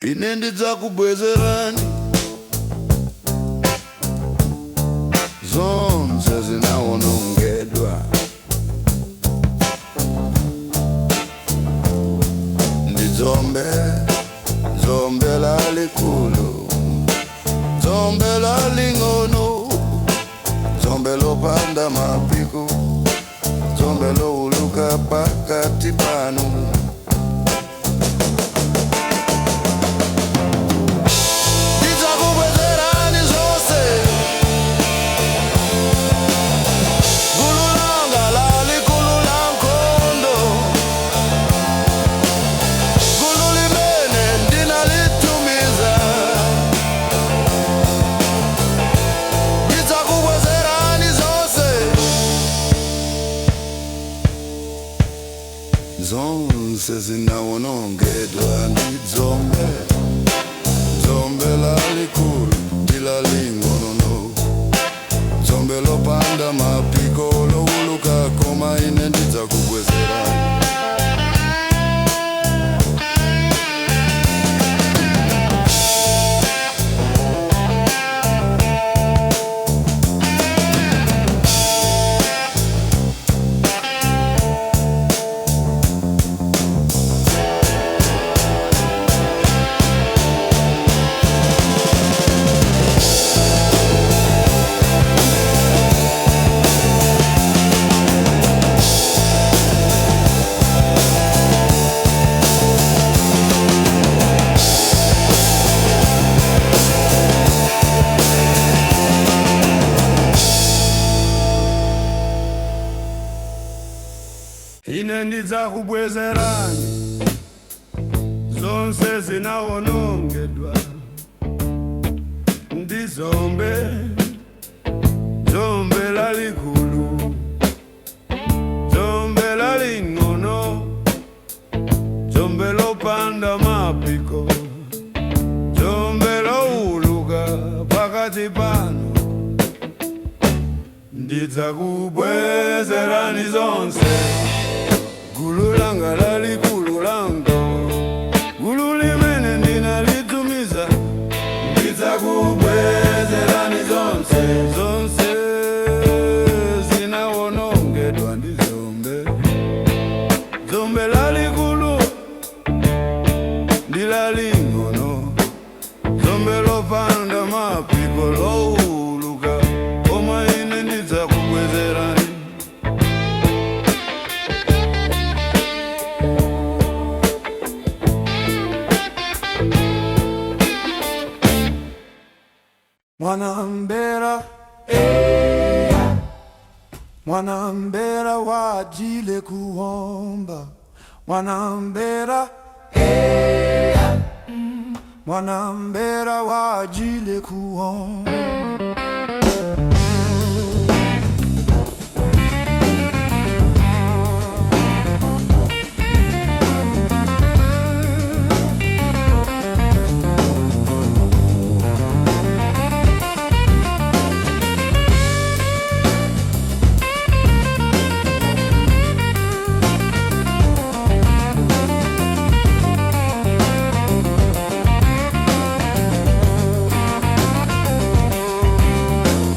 Ine ndidzakubwezerani zonse zinawonongedwa ndi dzombe, dzombe lalikulu, dzombe laling'ono, dzombe lopanda mapiko, dzombe louluka pakati panu. Ndidzakubwezerani zonse, gulu langa lalikulu la nkhondo, gulu limene ndinalitumiza. Ndidzakubwezerani zonse, zonse zinawonongedwa ndi dzombe, dzombe lalikulu ndi laling'ono, dzombe lopanda mapiko lowuluka, koma ine ndidzakubwezerani. Ine ndidzakubwezerani zonse zinawonongedwa ndi dzombe, dzombe lalikulu, dzombe laling'ono, dzombe lopanda mapiko, dzombe lowuluka pakati panu. Ndidzakubwezerani zonse, gulu langa lalikulu langa, gulu limene ndinalitumiza. Ndidzakubwezerani zonse, zonse zinawonongedwa ndi dzombe, dzombe lalikulu ndi laling'ono, dzombe lopanda mapiko lowuluka, koma ine ndidzakubwezerani. Mwanambera, mwanambera wajile kuomba. Mwanambera, mwanambera wajile kuomba.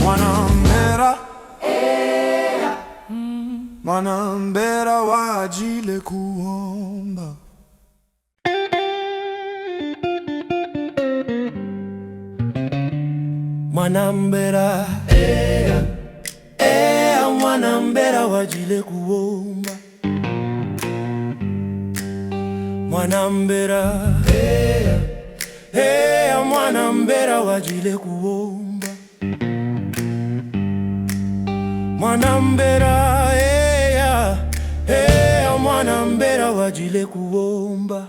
Mwanambera, mwanambera wajile kuomba. Mwanambera, ea, mwanambera wajile kuomba. Mwanambera, ea, mwanambera wajile kuomba. Mwanambera, ea, ea, mwanambera wajile kuomba.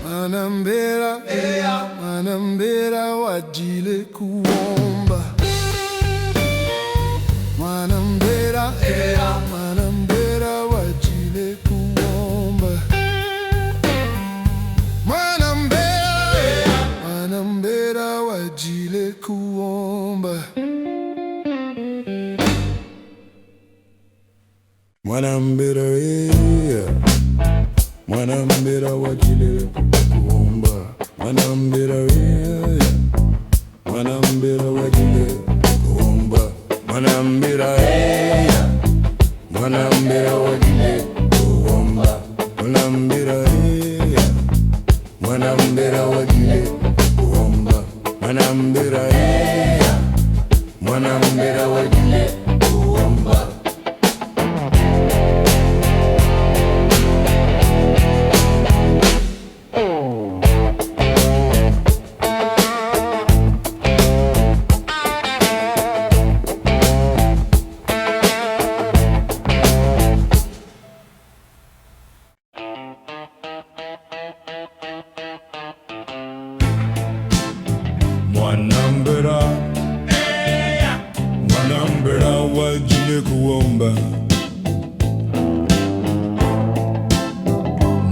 Mwanambera, mwanambera wajile Mwanambera mwanambera wajile kuomba. Mwanambera mwanambera wajile kuomba. Mwanambera mwanambera wajile kuomba. Mwanambera mwanambera wajile kuomba. Mwanambera mwanambera wajile kuomba. Mwanambera, mwanambera wajile kuomba.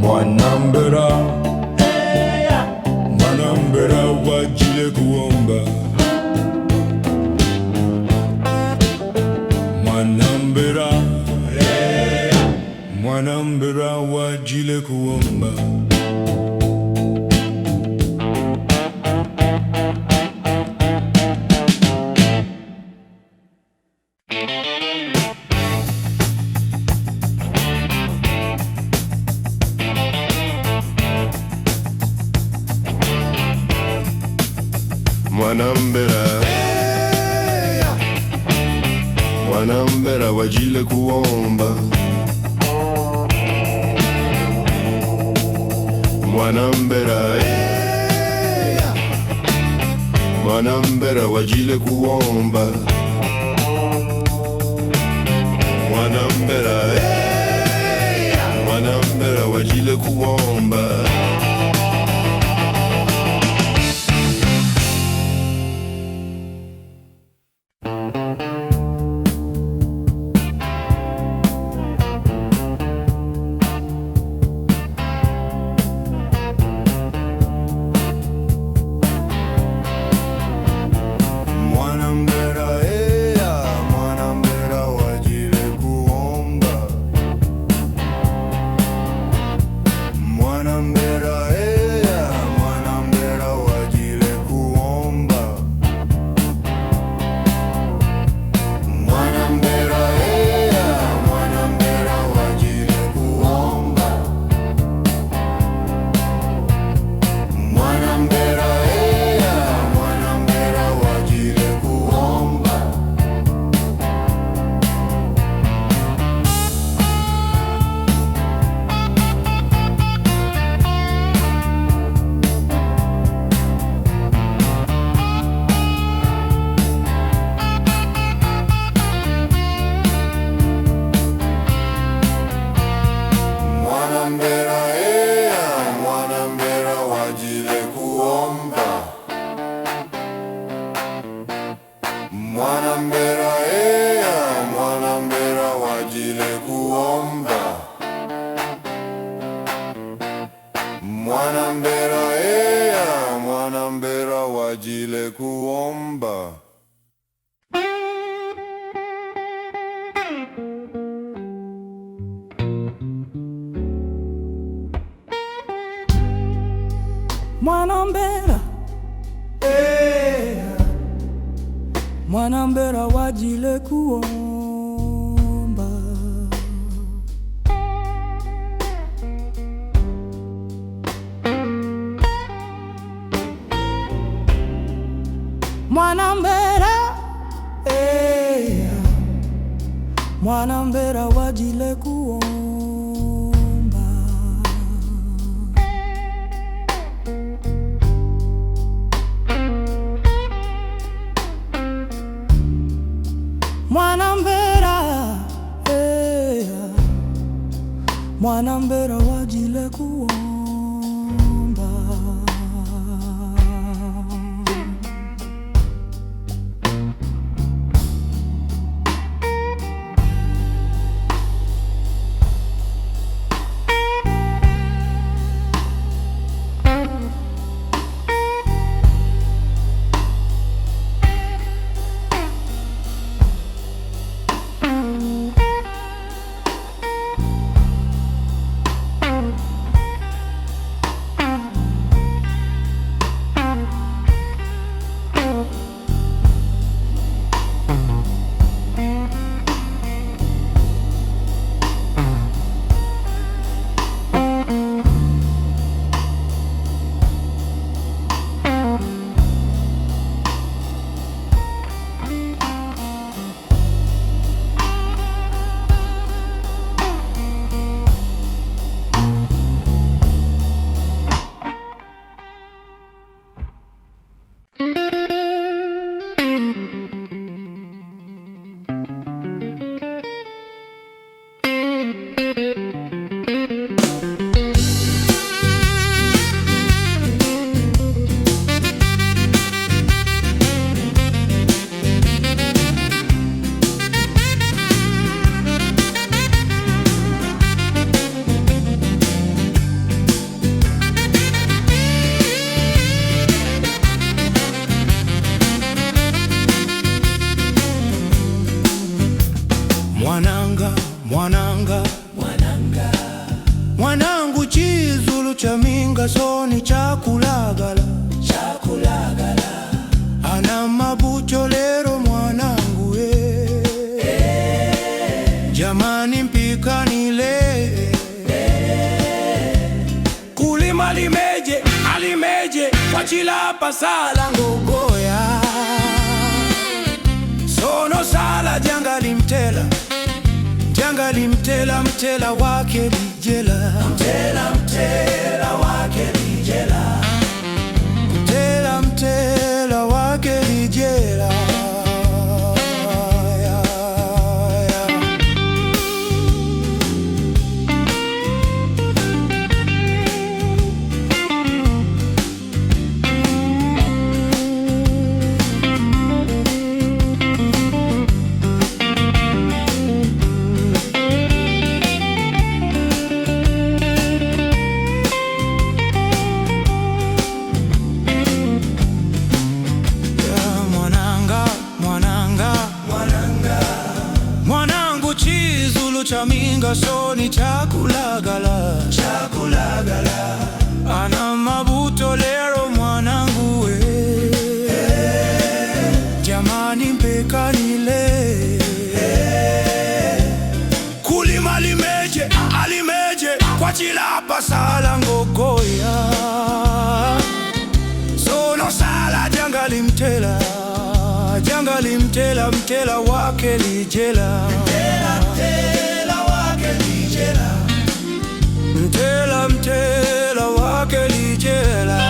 Mwanambera, mwanambera wajile kuomba. Mwanambera, mwanambera wajile kuomba. Mwanambera, mwanambera wajile kuomba. Mwanambera, mwanambera wajile kuomba. Mwanambera, mwanambera wajile kuomba. Mwanambera, mwanambera wajile kuomba. Mwanambera, mwanambera wajile kuomba. Mwanambera, mwanambera wajile kuomba. Mwanambera, mwanambera wajile kuomba. Mwanambera, mwanambera wajile kuomba. Mwanambera, mwanambera wajile kuomba. Mwanambera, mwanambera wajile kuomba. Mwanambera, mwanambera wajile kuomba. Mwanambera, mwanambera wajile kuomba. Mwanambera, mwanambera wajile kuomba. Mwananga, mwananga, mwanangu, chizulu cha minga soni chakulagala, ana mabucho lero mwanangu e. Jamani mpikanile kulima limeje alimeje kwachila pasala ngogoya sono sala jangalimtela jangalimtela mtela wake lijela mtela mtela wake lijela mtela mtela wake lijela ya, ya. Ya, mwananga mwananga mwanangu chizulu cha minga soni chakulagala chakulagala ana mabuto lero mwanangu we jamani mpekanile kulima limeje alimeje kwachilapa sala ngogoya sono sala jangalimtela jangalimtela mtela wake lijela mtela mtela wake lijela mtela mtela wake lijela.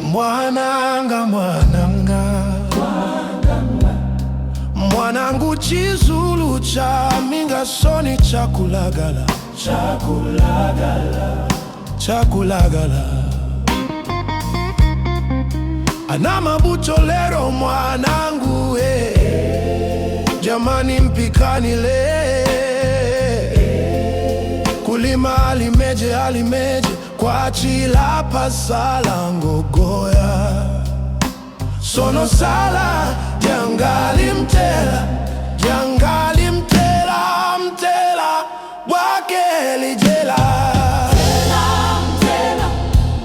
Mwananga, mwananga, mwanangu, chizulu cha minga soni chakulagala, chakulagala, ana mabucho lero mwanangu eh. Jamani mpikanile kulima alimeje alimeje kwachila pasala ngogoya sono sala jangali mtela jangali mtela mtela wake lijela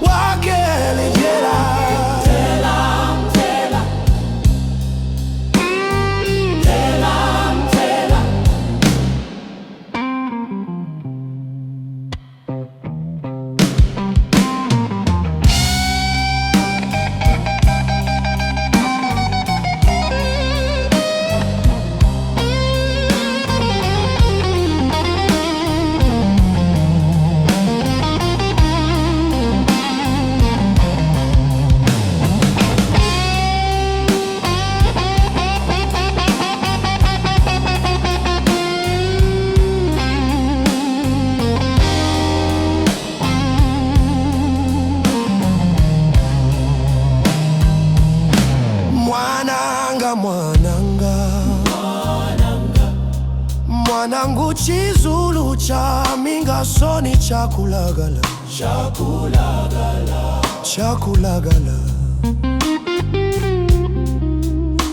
wake lijela. Mwananga, mwananga, mwanangu, chizulu cha minga soni chakulagala, chakulagala,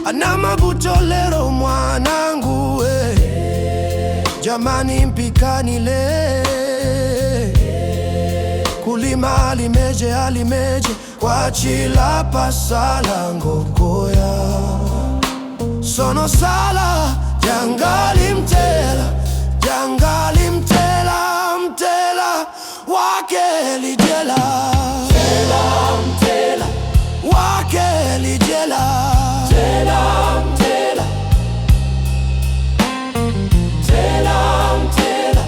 ana mabuto lero mwanangu eh. Jamani mpikanile kulima alimeje alimeje kwachila pasala ngogoya sono sala jangali mtela jangali mtela mtela wake lijela mtela mtela wake lijela mtela mtela mtela mtela.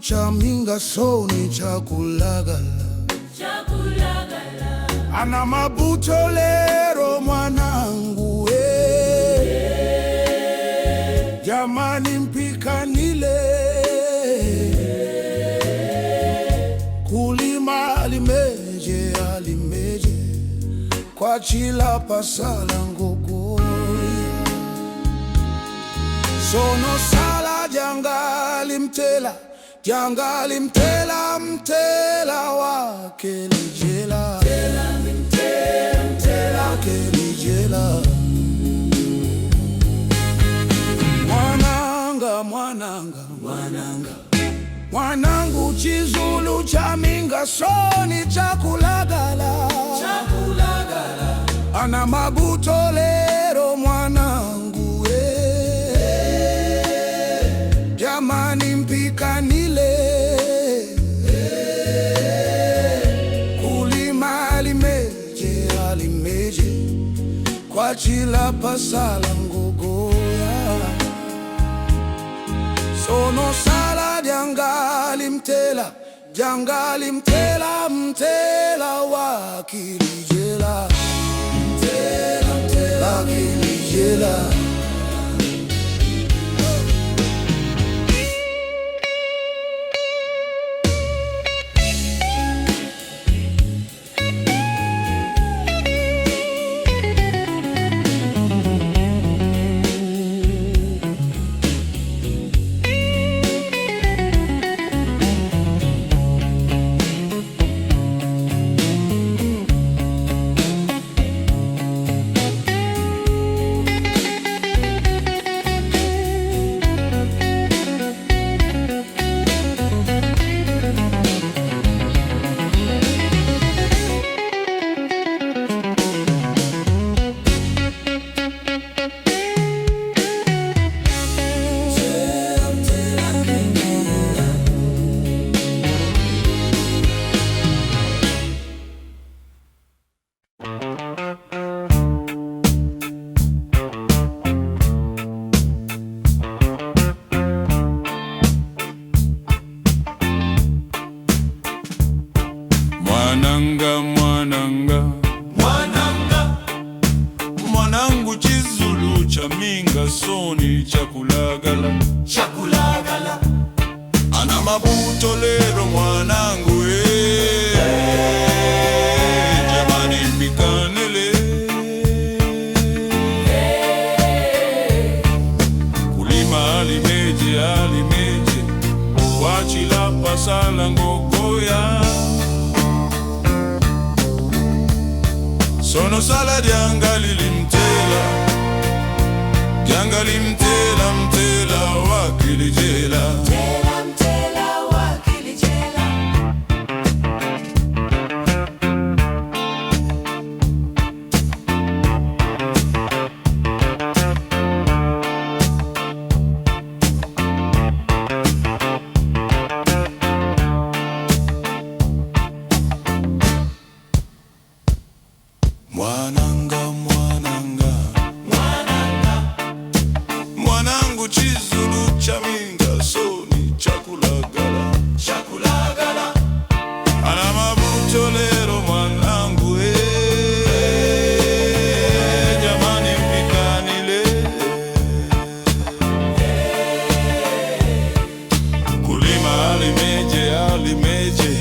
cha mingasoni chakulagala. Ana mabuto lero mwanangu jamani mpikanile kulima alimeje alimeje kwa chila pasala ngogoya sono sala jangali mtela mtela wakelijela mtela kelijela mwananga mwananga mwananga mwanangu chizulu cha minga soni chakulagala ana mabuto lero mwanangu jamani mpikanile kulima alimeje alimeje kwa chila pasala ngogoya sono sala jangali mtela mtela wakilijela mtela mtela wakilijela. Mwananga, mwananga, mwananga, mwanangu chizulu cha minga soni chakulagala, chakulagala, ana mabuto lero mwanangu jamani mikanele kulima alimeje alimeje wachila pasala ngogoya sono sala jangali mtela mtela wakilijela Mtela, mtela wakilijela. Mwananga, mwananga, mwanangu chizulu cha minga soni chakulagala, chakulagala, ana mabuto lero mwanangu jamani mpikanile kulima alimeje alimeje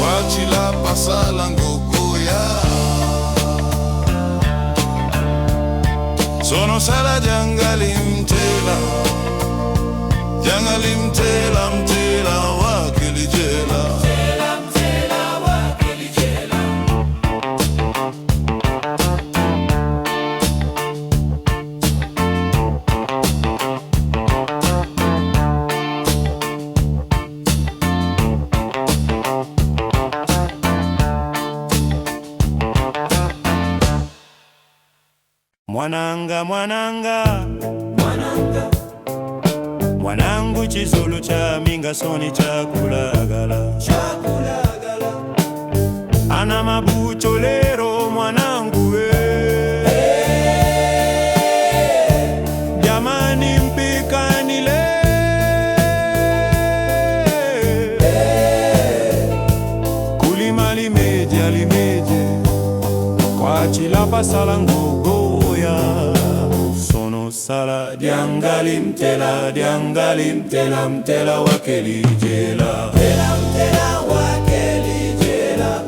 wachila pasala ngogoya sono sala jangali mtela mtela wakilijela. Mtela, mtela wakilijela. Mwananga, mwananga, mwanangu chizulu cha minga soni chakulagala, ana mabucho lero mwanangu we jamani mpikanile. Kwachilapa sala ngogoya. Sono sala diangali mtela, diangali mtela, mtela wakelijela. Mtela, mtela wakelijela.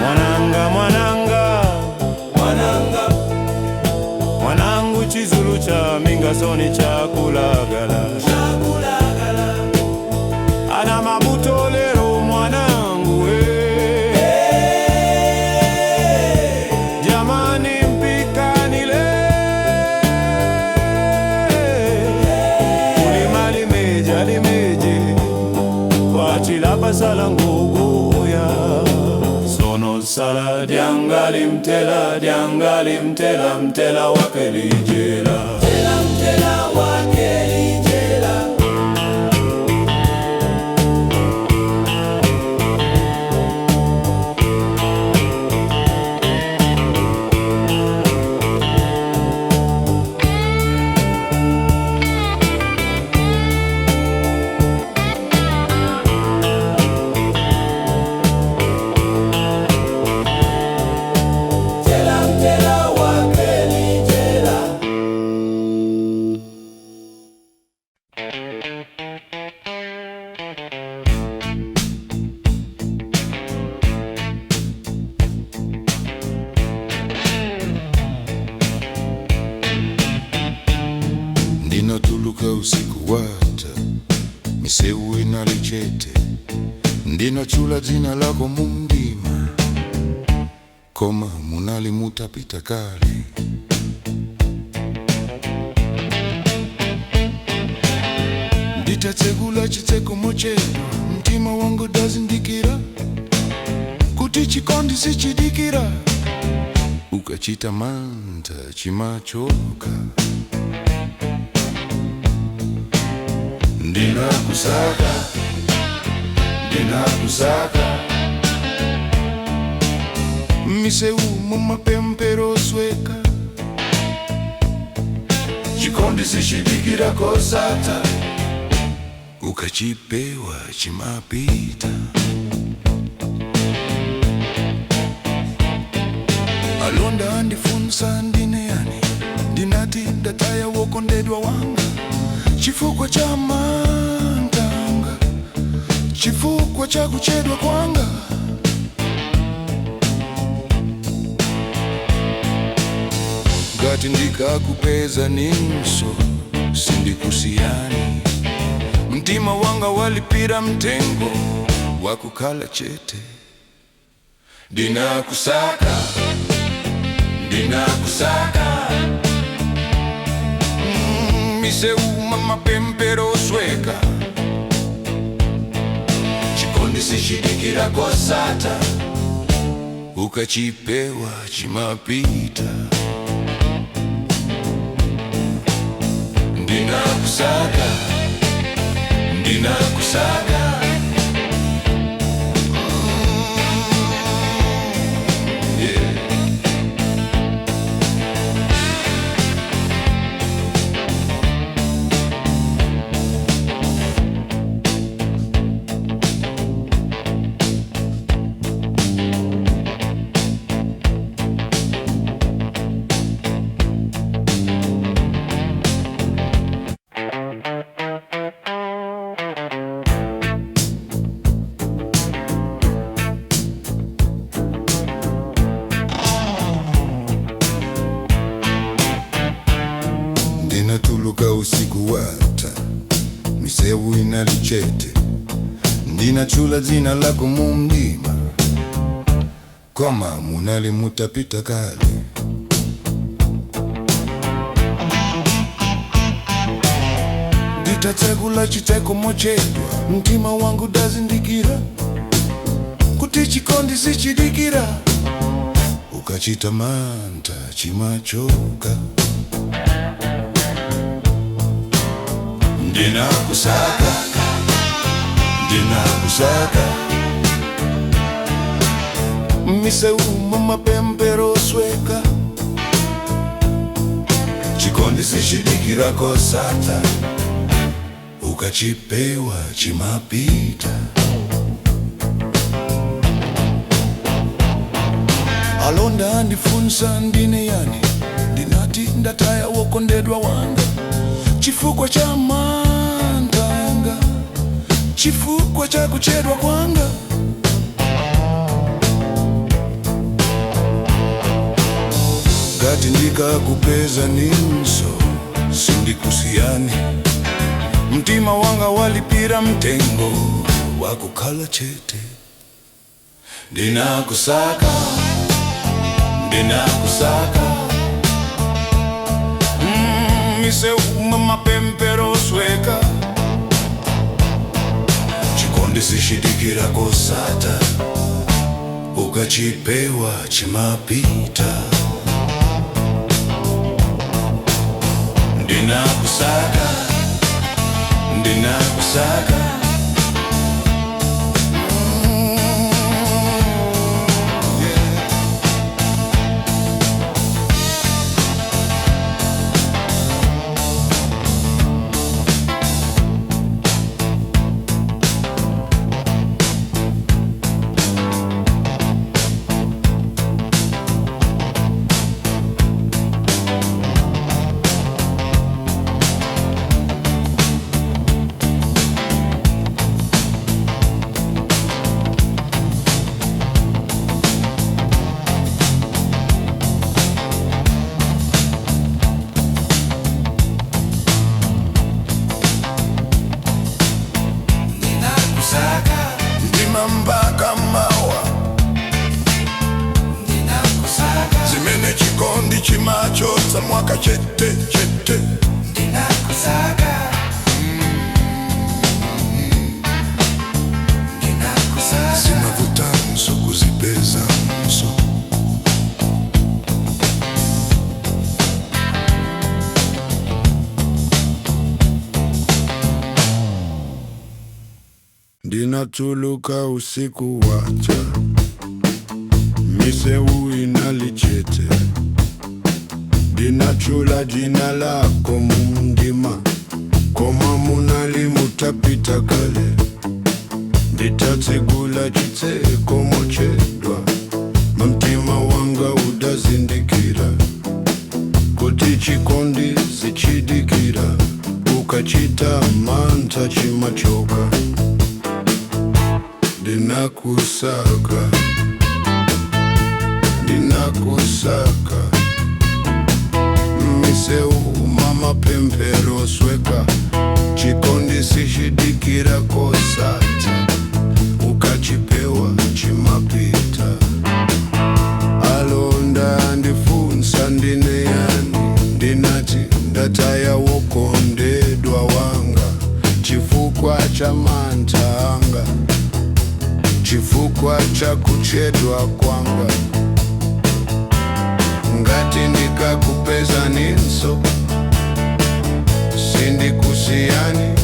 Mwananga, mwananga, Mwananga, mwanangu chizulu cha mingasoni cha kulagala. Chakulagala. Ana mabuto lero mwanangu we. Jamani mpikanile. Kulima limeja limeje. Kwachilapa sala ngogoya. Sono sala diangali mtela, diangali mtela, mtela wakelijela. Mtela, mtela wakelijela. Mtela, mtela wakelijela. Ndinatuluka usiku wata miseu inalichete ndinachula dzina lako mumdima koma munali mutapita kale nditatsegula chitseko mochedwa mtima wangu dazindikira kuti chikondi sichidikira ukachita manta chimachoka ndinakusaka ndinakusaka miseu mumapempero osweka chikondi sichidikira kosata ukachipewa chimapita alonda andifunsa ndine yani ndinati ndataya wokondedwa wanga chifukwa cha mantanga chifukwa cha kuchedwa kwanga ngati ndikakupeza ninso sindikusiyani mtima wanga walipira mtengo wakukhala chete ndinakusaka ndinakusaka miseu mumapempero osweka chikondi sichidikira kosata ukachipewa chimapita ndinakusaka ndinakusaka yeah. Ndinatuluka usiku wata miseu inalichete ndinachula dzina lako mumdima koma munali mutapita kale nditatsegula chitseko mochedwa mtima wangu dazindikira kuti chikondi sichidikira ukachita manta chimachoka ndinakusaka ndinakusaka miseu mumapempero osweka chikondi sichi sichidikira kosatha, ukachipewa chimapita. Alonda andifunsa ndine yani, ndinati ndataya wokondedwa wanga, chifukwa cha mantha anga, chifukwa cha kuchedwa kwanga. Ngati ndikakupeza ninso sindikusiyani, mtima wanga walipira mtengo wakukhala chete. Ndinakusaka, ndinakusaka, miseu mapempero osweka, chikondi sichidikira kosatha, ukachipewa chimapita. Ndinakusaka, ndinakusaka. Yeah. Ndinakusaka, Ndima mpaka mawa, ndinakusaka, zimene chikondi chimachotsa mwaka chete chete. ndinakusaka, ndinakusaka, Zimavutanso kuzipezanso. Ndinatuluka usiku wacha, miseu inalichete, ndinachula jina lako mundima, koma munali mutapita kale, nditatsegula chitseko mochedwa, mtima wanga udazindikira kuti chikondi sichidikira, ukachita mantha chimachoka. Ndinakusaka, ndinakusaka, miseu mapemphero osweka, chikondi sichidikira kosatha, ukachipewa chimapita. Alonda andifunsa ndine yani, ndinati ndataya wokondedwa wanga, chifukwa cha mantha anga, chifukwa cha kuchedwa kwanga. Ngati ndikakupeza ninso sindikusiyani,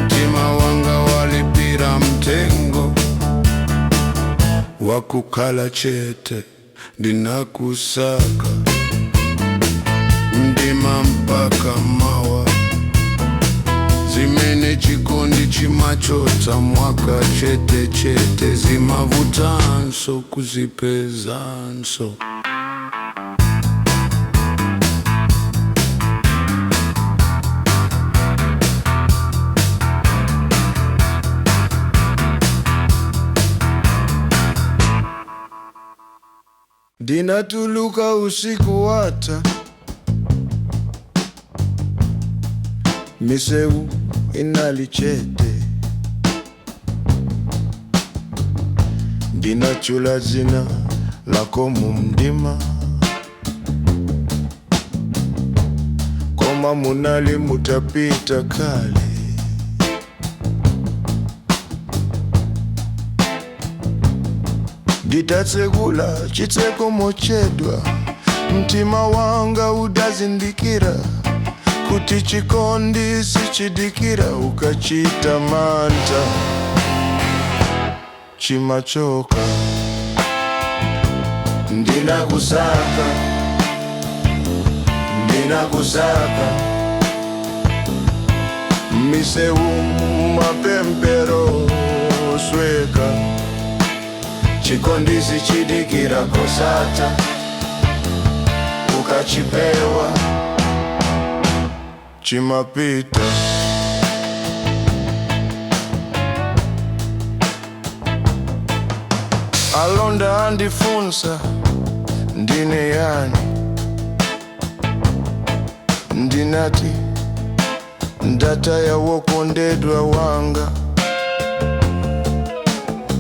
mtima wanga walipira mtengo wakukhala chete. Ndinakusaka mdima mpaka mawa, zimene chikondi chimachotsa mwaka chete chete, zimavutanso kuzipezanso. Ndinatuluka usiku wata, miseu inali chete, ndinachula zina lako mumdima, koma munali mutapita kale. Nditatsekula chitseko mochedwa, mtima wanga udazindikira kuti chikondi sichidikira, ukachita mantha chimachoka. Ndinakusaka, Ndinakusaka miseu mapempero sweka chikondi sichidikira kosatha ukachipewa chimapita. Alonda andifunsa ndine yani, ndinati ndataya wokondedwa wanga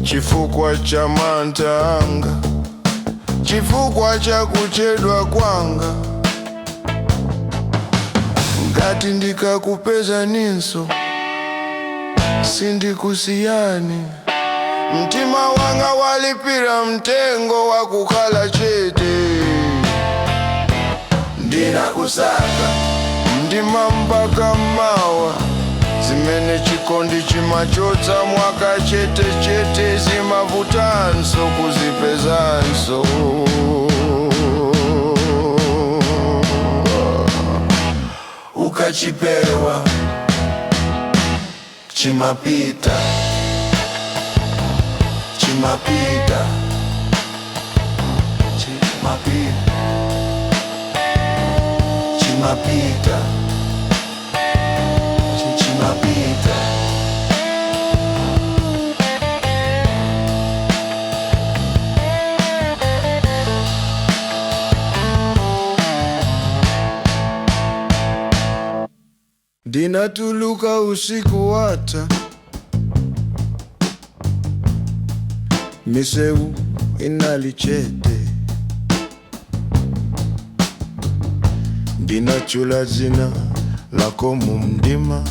chifukwa cha mantha anga, chifukwa cha kuchedwa kwanga. Ngati ndikakupeza ninso sindikusiyani. Mtima wanga walipira mtengo wa kukhala chete. Ndinakusaka ndima mpaka mawa, zimene chikondi chimachotsa mwaka chete chete zimavutanso kuzipezanso. Ukachipewa chimapita, chimapita, chimapita, chimapita, chimapita. Ndinatuluka usiku wata, miseu inali chete. Ndinachula zina lako mumdima,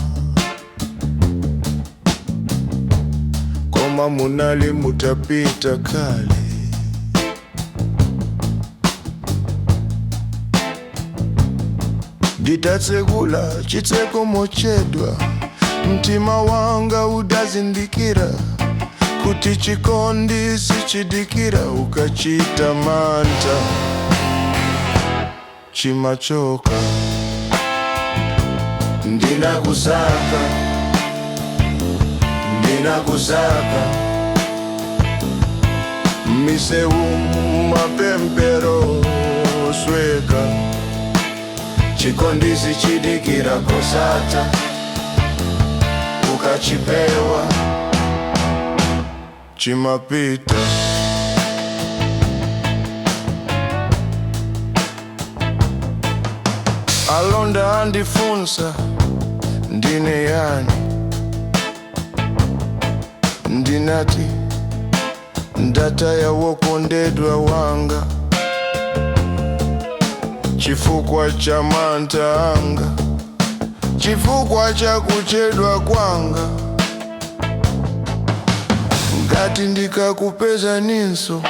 koma munali mutapita kale. Nditatsekula chitseko mochedwa, mtima wanga udazindikira kuti chikondi sichidikira ukachita mantha chimachoka. Ndinakusaka, ndinakusaka, miseu mapempero sweka chikondi sichidikira kosatha ukachipewa chimapita. Alonda andifunsa ndine yani, ndinati ndataya wokondedwa wanga chifukwa cha mantha anga, chifukwa cha kuchedwa kwanga. Ngati ndikakupeza ninso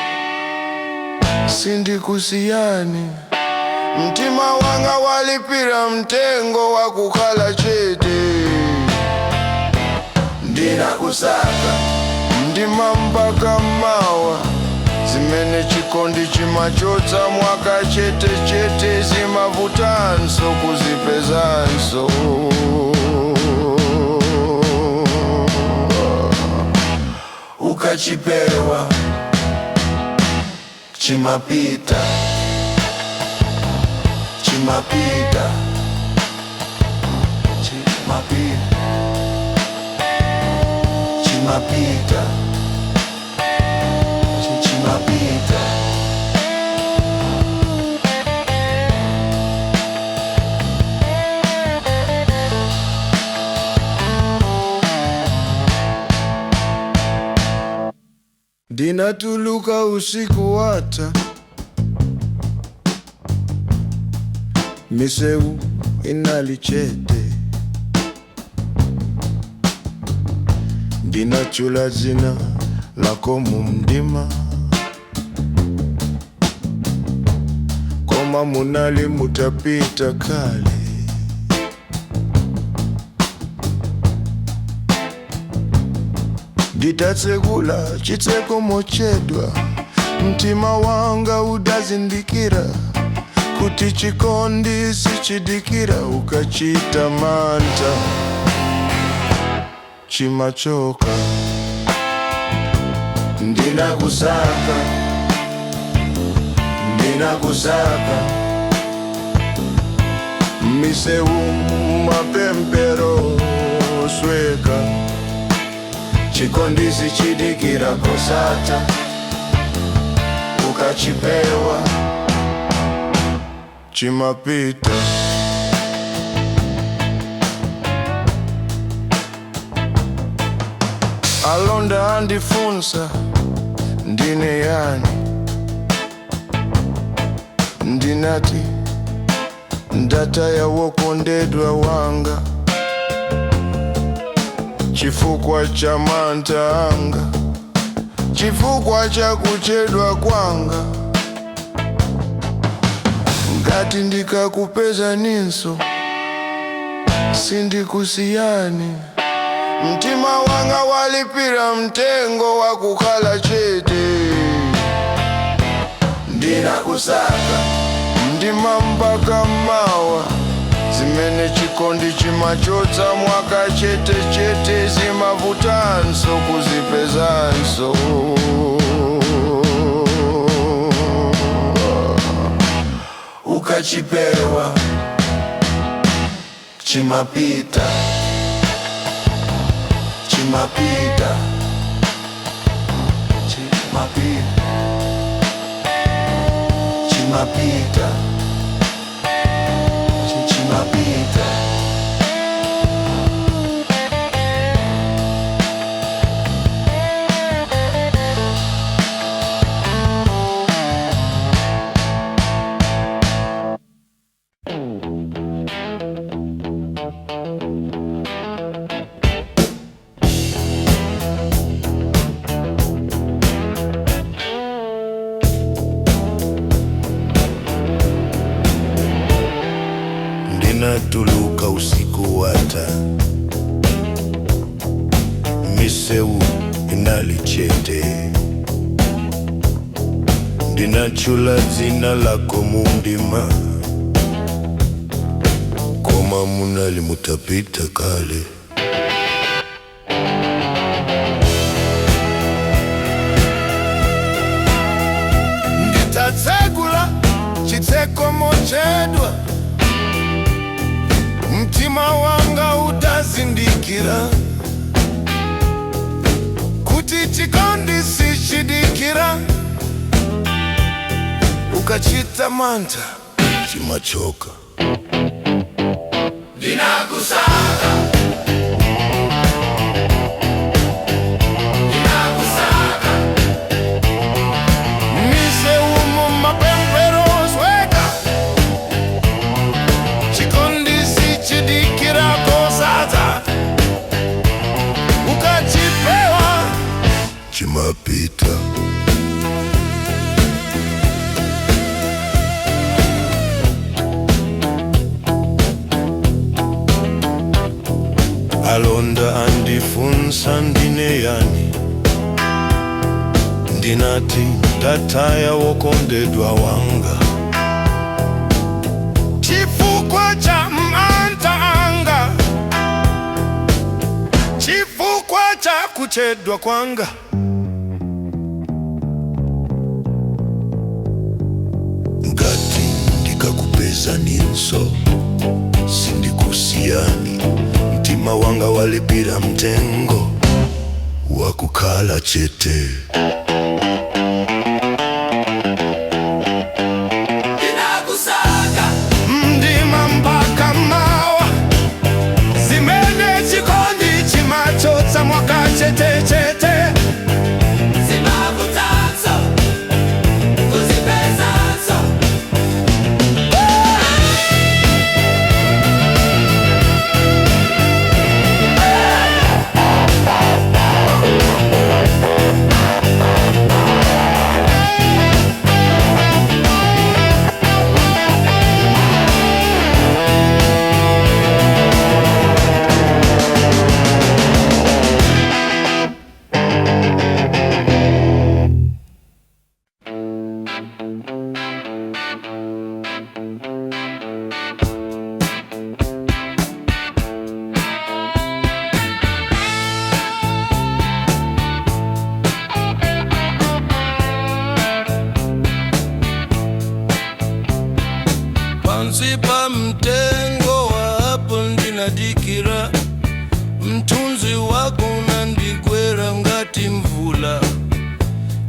sindikusiyani. Mtima wanga walipira mtengo wa kukhala chete. Ndinakusaka ndima mpaka mawa, zimene chikondi chimachotsa mwaka chete chete zimavutanso kuzipezanso. Ukachipewa chimapita, chimapita, chimapita, chimapita, chimapita. Ndinatuluka usiku wata, miseu inali chete. Ndinachula zina lako mumdima, koma munali mutapita kale. Nditatsekula chitseko mochedwa, mtima wanga udazindikira Kuti chikondi sichidikira ukachita manta chimachoka. Ndinakusaka, ndinakusaka miseu mapempero sweka. Chikondi sichidikira kosata ukachipewa chimapita. Alonda andifunsa ndine yani, ndinati ndataya wokondedwa wanga chifukwa cha manta anga, chifukwa cha kuchedwa kwanga. Ngati ndikakupeza ninso sindikusiyani. Mtima wanga walipira mtengo wa kukhala chete. Ndinakusaka ndima mpaka mawa, zimene chikondi chimachotsa mwaka chete chete zimavutanso kuzipezanso. Ukachipewa chimapita, chimapita, chimapita, chimapita, chimapita. Ndinatuluka usiku wata, miseu inali chete, ndinachula dzina lako mundima, koma munali mutapita kale. Nditatsegula chitseko mochedwa, mtima wanga utazindikira kuti chikondi sichidikira ukachita manta Chimachoka. Ndinakusaka, ndinakusaka, miseu mapempero sweka. Chikondi sichidikira kosata ukachipewa Chimapita. Alonda andifunsa ndine yani, ndinati ndataya wokondedwa wanga chifukwa cha manta anga, chifukwa cha kuchedwa kwanga. Ngati ndikakupeza ninso sindikusiyani, mtima wanga walipira mtengo wakukhala chete. ndinakusaka, Mdima mpaka mawa, zimene chikondi chimachotsa mwaka chete chete. zimavutanso kuzipezanso. Pansi pa mtengo wa apple ndinadikira, mthunzi wako unandigwera ngati mvula.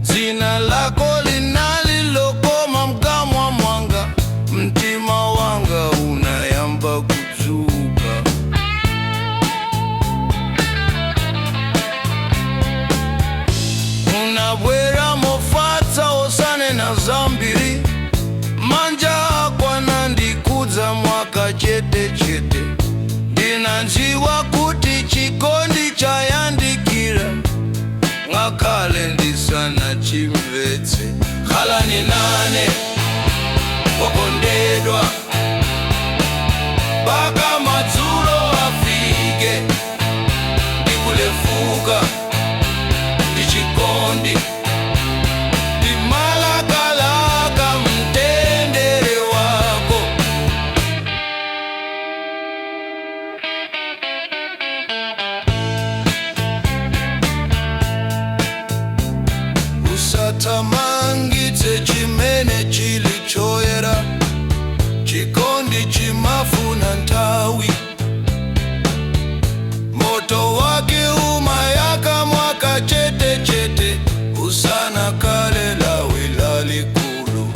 Dzina lako linali lokoma mkamwa mwanga, mtima wanga unayamba kudzuka. Unabwera mofatsa, osanena zambiri, manja ako anandikudza mwakachetechete. Ndinadziwa kuti chikondi chayandikira, ngakhale ndisanachimvetse. Khalani nane, wokondedwa, mpaka madzulo afike. Ndikulefuka ndi chikondi, ndimalakalaka mtendere wako. Usathamangitse chimene chili choyera, chikondi chimafuna nthawi. Moto wake umayaka mwakachetechete, usanakhale lawi lalikulu.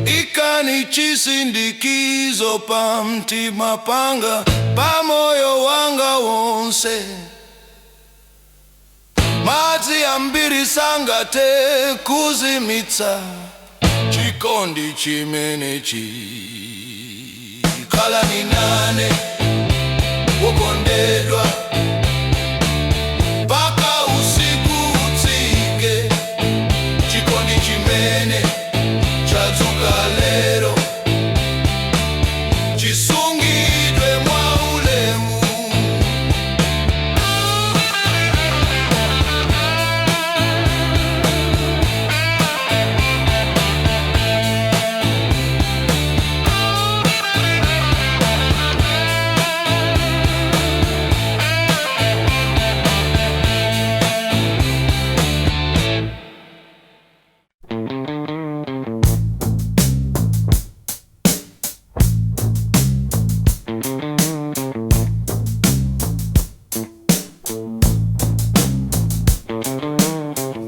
Ikani chisindikizo pa mtima panga, pa moyo wanga wonse. Madzi ambiri sangathe kuzimitsa chikondi chimenechi. Khalani nane, wokondedwa, mpaka usiku utsike. Chikondi chimene chadzuka lero chisungidwe mwa ulemu.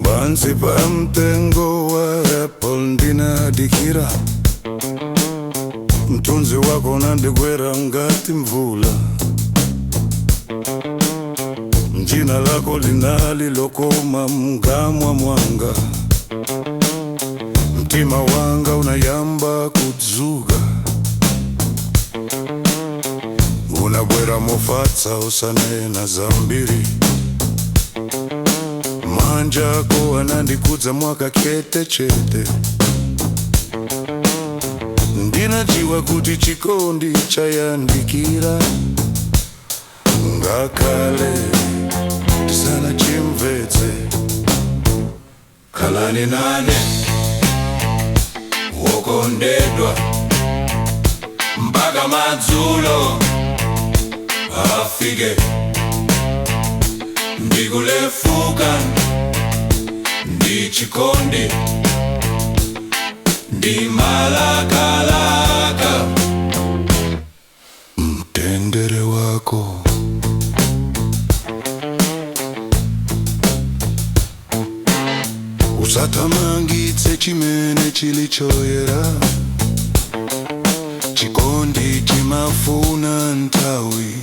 Pansi pa mtengo wa apple ndinadikira, mthunzi wako unandigwera ngati mvula. Dzina lako linali lokoma mkamwa mwanga, mtima wanga unayamba kudzuka. Unabwera mofatsa, osanena zambiri, manja ako anandikudza mwakachetechete. Ndinadziwa kuti chikondi chayandikira, ngakhale ndisanachimvetse. Khalani nane, wokondedwa, mpaka madzulo afike. Ndikulefuka ndi chikondi, ndimalakalaka mtendere wako. Usathamangitse chimene chili choyera, chikondi chimafuna nthawi.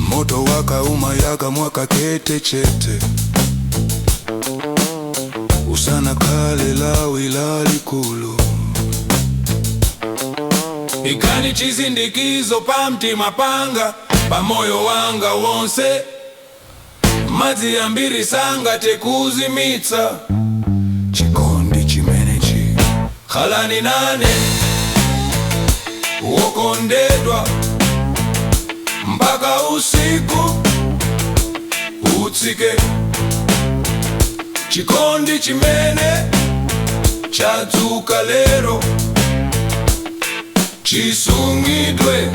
Moto wake umayaka mwakachetechete, usanakhale lawi lalikulu. Ikani chisindikizo pa mtima panga, pa moyo wanga wonse. Madzi ambiri sangathe kuzimitsa chikondi chimenechi. Khalani nane, wokondedwa, mpaka usiku utsike. Chikondi chimene chadzuka lero chisungidwe.